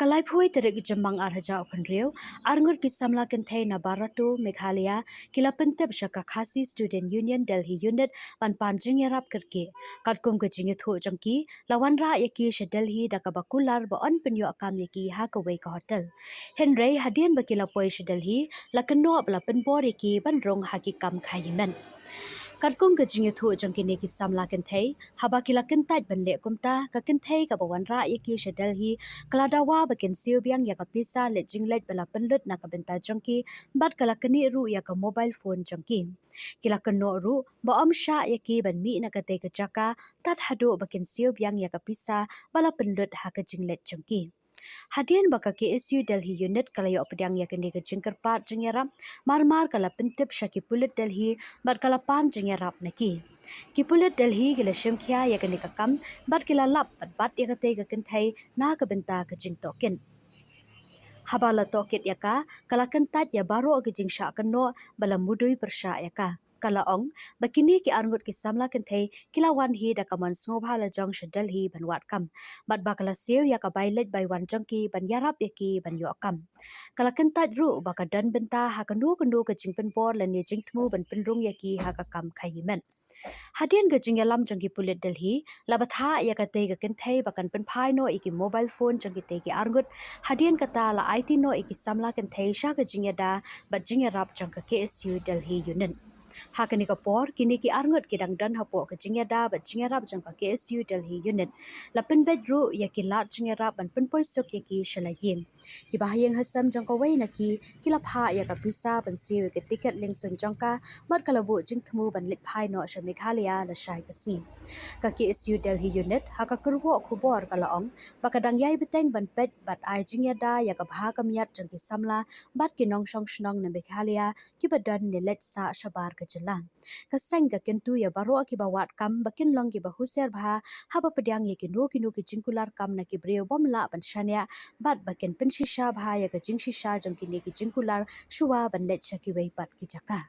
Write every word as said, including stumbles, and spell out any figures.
Laiphew tarik Jymmang ar hajar arphew hynriew, arngut ki samla kynthei na Barato, Meghalaya, ki la pyntip sha ka Khasi Student Union Delhi Unit ban pan jingïarap kyrkieh. Katkum ka jingïathuh jong ki, la wanrah ïa ki sha Delhi da kaba kular ba yn pynïoh kam ïa ki ha kawei ka hotel. Hynrei hadien ba ki la poi sha Delhi, la kynnoh ba la pynbor ïa ki ban rung ha ki kam khaïi met. Katkum ka jingïathuh jong kine ki samla kynthei, haba ki la kyntait ban leh kumta, ka kynthei kaba wanrah ïa ki sha Delhi ka la dawa ba kin siew biang ïa ka pisa leit jingleit ba la pynlut na ka bynta jong ki, bad ka la knieh ruh ïa ka mobile phone jong ki. Ki la kynnoh ruh ba ym shah ïa ki ban mih na katei ka jaka tad haduh ba kin siew biang ïa ka pisa ba la pynlut ha ka jingleit jong ki. Hadien ba ka K S U Delhi Unit ka la ïoh pdiang ïa kane ka jingkyrpad jingïarap, mar-mar ka la pyntip sha ki pulit Delhi bad ka la pan jingïarap na ki. Ki pulit Delhi ki la shim khia ïa kane ka kam bad ki la lap bad bat ïa katei ka kynthei na ka bynta ka jingtohkit. Haba la tohkit ïa ka, ka la kyntait ïa baroh ki jingshah kynnoh ba la mudui pyrshah ïa ka. Ka la ong ba kine ki arngut ki samla kynthei ki la wan hi da ka mon sngewbha la jong sha Delhi ban wad kam, bad ba ka la siew ïa ka bai leit bai wan jong ki ban ïarap ïa ki ban ïoh kam. Ka la kyntait ruh ba ka don bynta ha kano kano ka jingpynbor lane jingthmu ban pynrung ïa ki ha ka kam khaïi met. Hadien ka jingïalam jong ki pulit Delhi, la bthah ïa katei ka kynthei ba kan pynphai noh ïa ki mobile phone jong kitei ki arngut. Hadien kata la aiti noh ïa ki samla kynthei sha ka jingïada bad jingïarap jong ka K S U Delhi Unit. Ha kane ka por, kine ki arngut ki dang don hapoh ka jingïada bad jingïarap jong ka K S U Delhi Unit. La pynbeit ruh ïa ki lad jingïarap ban pynpoi suk ïa ki sha la ïing. Ki bahaïing hasem jong kawei na ki, ki la phah ïa ka pisa ban siew ïa ka tiket liengsuiñ jong ka, bad ka la buh jingthmu ban leit phai noh sha Meghalaya lashai ka sngi. Ka K S U Delhi Unit, ha ka kyrwoh khubor ka la ong ba ka dang ïai bteng ban peit bad ai jingïada ïa ka bha ka miat jong ki samla bad ki nongshong shnong na Meghalaya kiba don ne leit sah shabar ka jylla. Ka seng ka kyntu ïa baroh kiba wad kam ba kin long kiba husiar bha haba pdiang ïa kino kino ki jingkular kam na ki briew bym lah ban shaniah, bad ba kin pynshisha bha ïa ka jingshisha jong kine ki jingkular shuwa ban leit sha kiwei pat ki jaka.